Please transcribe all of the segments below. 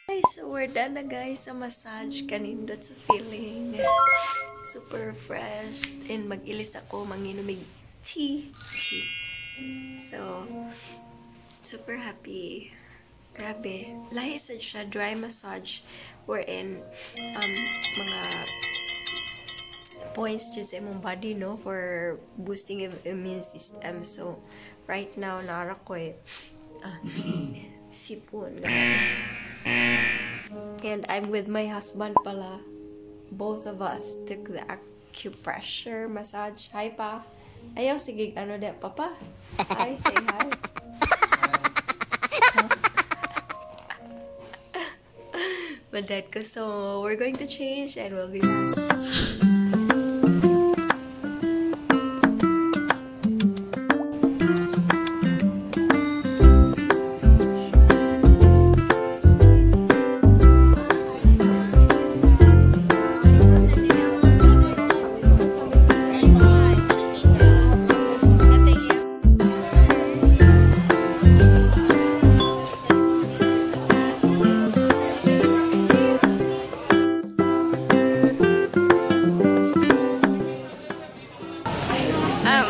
So we're done na, guys, sa massage. Kanindot sa feeling. Super fresh. And mag-ilis ako, manginumig tea. Tea. So, super happy. Grabe. Lahi sad siya, dry massage wherein mga points jud sa imong body, no, for boosting your immune system. So, right now, nara ko sipon. And I'm with my husband pala. Both of us took the acupressure massage. Hi, pa. Ayaw, sige, ano de, papa? Hi, say hi. But dad ko, so we're going to change and we'll be back.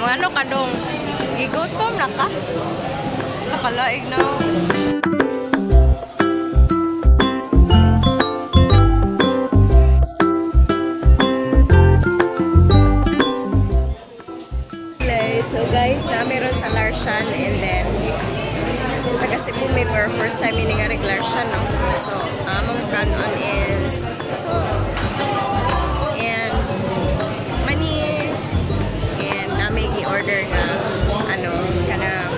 Ano ka dong? Gigutom na ka? Nakalaig na. So guys, na meron sa Larshan and then taga Cebu may for first time ini nga Larshan, no? So, among kanon is so and money and nami gi-order nga ano kana.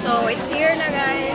So it's here na, guys.